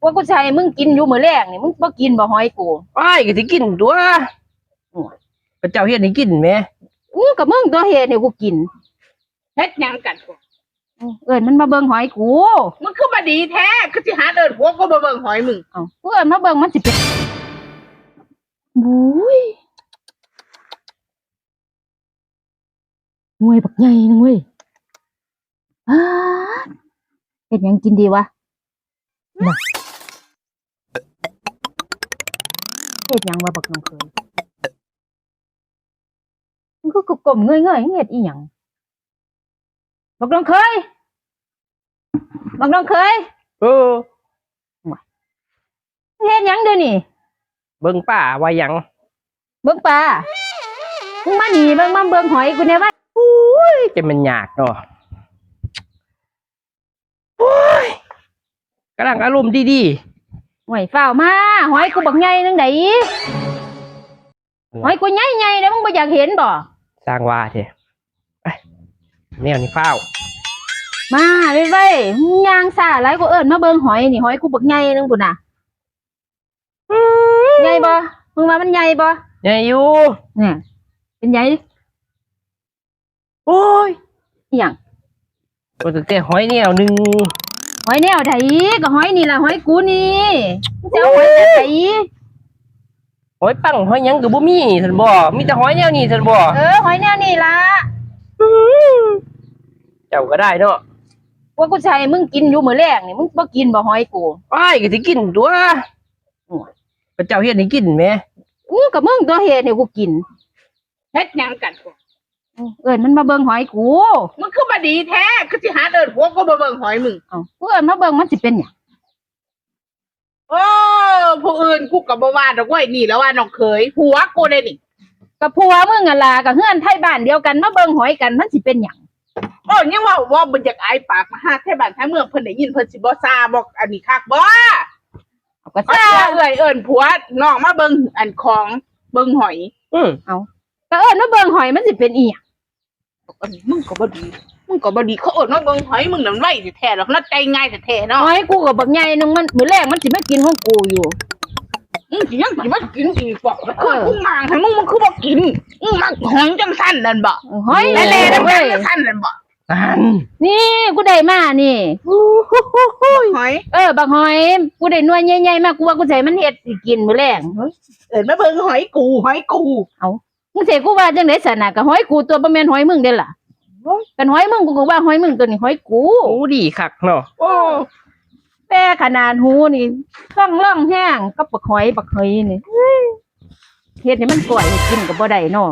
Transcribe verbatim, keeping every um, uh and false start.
ว่ากูสิให้มึงกินอยู่มื้อแลงนี่ มึงบ่กินบ่หอยกู? อ้าย ก็สิกินตั่ว โอ้ย พระเจ้าเฮ็ดให้กินแหม มึงก็มึงตัวเฮ็ดให้กูกิน เฮ็ดหยังกันกู? เอิ้นมันมาเบิ่งหอยกู มึงคือบ่ดีแท้ คือสิหาเอิ้นผัวกูมาเบิ่งหอยมึง เอ้า กูเอิ้นมาเบิ่งมันสิเป็น บุ้ย หน่วยบักใหญ่นึงเว้ย ป๊าด เฮ็ดหยังกินดีวะ น่ะ เฮ็ดหยังวะบักน้องเขย มึงคือก้มเงยๆ มึงเฮ็ดอีหยัง บักน้องเขย บักน้องเขย เออ เฮ็ดหยังเดี๋ยวนี้ เบิ่งปลาว่าหยัง เบิ่งปลา มึงมานี่ เบิ่ง มาเบิ่งหอยกูแหน่วะ อุ้ย จะแม่นยากเนาะ โอ้ย กำลังอารมณ์ดีๆ โอ้ย ฟ้าวมา หอยกูบักใหญ่นึงได๋ หอยกูใหญ่ๆ เด้ มึงบ่อยากเห็นบ่ สร้างว่าแท้ ไป แนวนี้ฟ้าว มาไวๆ มึงย่างช้าหลาย กูเอิ้นมาเบิ่งหอยนี่ หอยกูบักใหญ่นึงพุ้นน่ะ ใหญ่บ่ มึงว่ามันใหญ่บ่ ใหญ่อยู่ เนี่ย เป็นไง โอ้ย อีหยัง ก็ตั้งแต่หอยแนวหนึ่ง หอยแนวใด ก็หอยนี่ล่ะ หอยกูนี่ มึงสิเอาหอยแบบใด หอยปังหอยหยังก็บ่มีซั่นบ่ มีแต่หอยแนวนี้ซั่นบ่ เออ หอยแนวนี้ล่ะ อื้อ เจ้าก็ได้เนาะ ว่ากูสิให้มึงกินอยู่มื้อแลงนี่ มึงบ่กินบ่หอยกู? อ้าย ก็สิกินตั่ว โอ้ย พระเจ้าเฮ็ดให้กินแหม มึงก็มึงตัวเฮ็ดให้กูกิน เฮ็ดหยังกันกู? เอิ้นมันมาเบิ่งหอยกู มึงคือบ่ดีแท้ คือสิหาเอิ้นผัวกูมาเบิ่งหอยมึง เอ้า กูเอิ้นมาเบิ่งมันสิเป็นหยัง? โอ้ ผู้อื่นกูก็บ่ว่าดอกเว้ย นี่แหละว่าน้องเขย ผัวกูเด้นี่ ก็ผัวมึงหั่นล่ะ ก็เฮือนไทบ้านเดียวกัน มาเบิ่งหอยกัน มันสิเป็นหยัง? โอ้ ยังว่า ว่าบ่อยากอายปาก มาหาไทบ้านไทเมือง เพิ่นได้ยินเพิ่นสิบ่ซ่าบ่ อันนี้คักบ่? เอาก็ มา ซ่า ตัวเอื้อยเอิ้นผัวน้องมาเบิ่งอันของ เบิ่งหอย อืม เอา ก็เอิ้นมาเบิ่งหอยมันสิเป็นอีหยัง? อันนี้มึงก็บ่ดี มึงก็บ่ดี เขาเอิ้นมาเบิ่งหอย มึงนั่นไวแท้ๆดอก นัดใจง่ายแท้ๆเนาะ หอยกูก็บักใหญ่นึง มัน มื้อแลงมันสิมากินของกูอยู่ มึงสิยังสิมากินอีกบ่ เออ กูมางให้มึง มึงคือบ่กิน มึงมักหอยจังซั่นนั่นบ่ หอยแหล่ๆนะเว้ย จังซั่นนั่นบ่ นั่น นี่กูได้มานี่ หอย เออ บักหอย กูได้หน่วยใหญ่ๆมา กูว่ากูสิให้มันเฮ็ดสิกินมื้อแลง เอิ้นมาเบิ่งหอยกู หอยกู เอา มึงสิให้กูว่าจั่งใด๋ซั่นน่ะ ก็หอยกูตัว บ่แม่นหอยมึงเด้ล่ะ โอ้ย คันหอยมึงกูก็ว่าหอยมึงตัวนี้ หอยกู โอ้ ดีคักเนาะ โอ้ แต่ขนาดหูนี่ ร่องๆแฮงกับบักหอย บักหอยนี่ เฮ็ดให้มันก้อยให้กินก็บ่ได้เนาะ